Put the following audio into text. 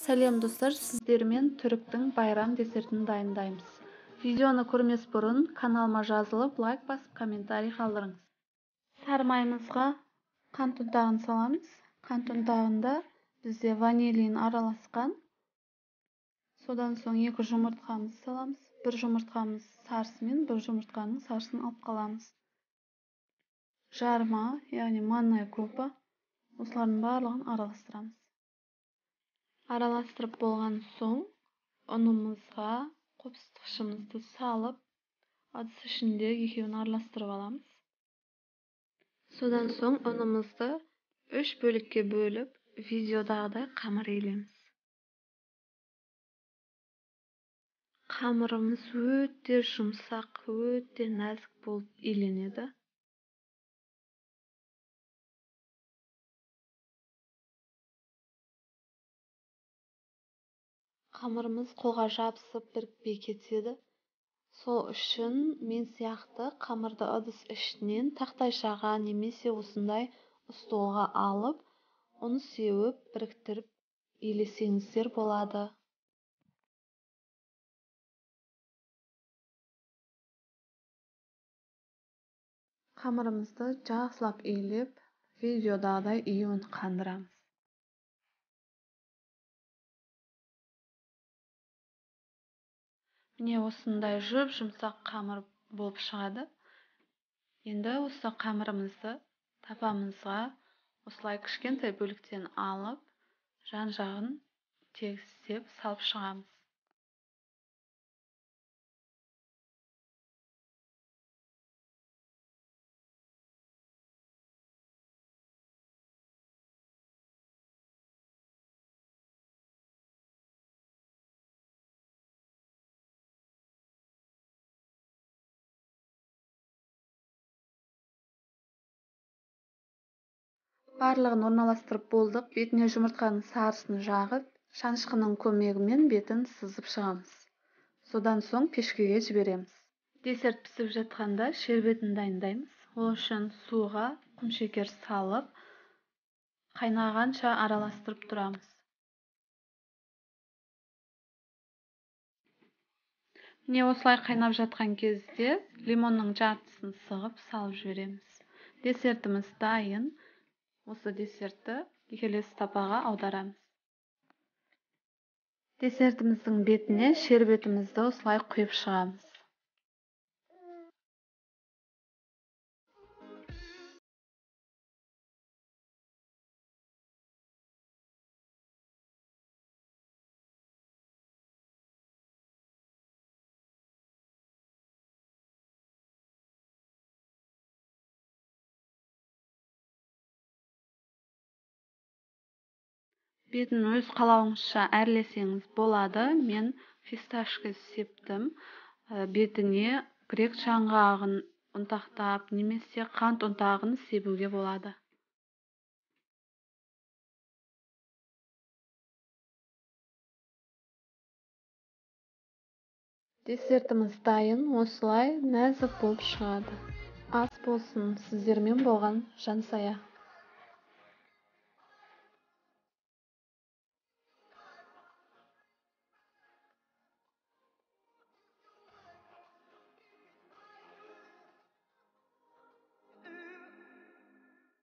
Сәлем достар, сіздермен түріктің байрам десертін дайындаймыз. Видеоны көрмес бұрын каналыма жазылып, лайк басып, комментарий қалдырыңыз. Сары майымызға қант ұнтағын саламыз. Қант ұнтағында бізде ванилин араласқан. Содан соң 2 жұмыртқамыз саламыз. 1 жұмыртқамыз сарысымен, 1 жұмыртқаның сарысын алып қаламыз. Жарма, яғни манная крупа, осылардың барлығын араластырамыз. Араластырып болған соң ұнымызға қопсытқышымызды салып, ыдыс ішінде екеуін араластырып аламыз. Содан соң ұнымызды 3 бөлікке бөліп, видеодағыдай қамыр илейміз. Қамырымыз өте жұмсақ, өте нәзік болып иленеді. Қамырымыз қолға жабысып бірікпей кетеді. Сол үшін мен сияқты қамырды ыдыс ішінен тақтайшаға немесе осындай столға алып, ұн сеуіп, біріктіріп илесеңіздер болады. Қамырымызды жақсылап илеп, видеодағыдай июін қандырамыз. Міне осындай жұп-жұмсақ қамыр болып шығады. Енді осы қамырымызды табамызға осылай кішкентай бөліктен алып, жан-жағын тегістеп салып шығамыз. Барлығын орналастырып болдық. Бетіне жұмыртқаның сарысын жағып, шанышқының көмегімен бетін сызып шығамыз. Содан соң пешкеге жібереміз. Десерт пісіп жатқанда шербетін дайындаймыз. Ол үшін суға құмшекер салып, қайнағанша араластырып тұрамыз. Міне осылай қайнап жатқан кезде лимонның жартысын сығып салып жібереміз. Десертіміз дайын. Осы десертті келесі табаға аударамыз. Десертіміздің бетіне шербетімізді осылай құйып шығамыз. Бетін өз қалауыңызша әрлесеңіз болады. Мен фисташка септім. Бетіне грек жаңғағын ұнтақтап немесе қант ұнтағын себуге болады. Десертіміз дайын, осылай нәзік болып шығады. Ас болсын, сіздермен болған Жансая.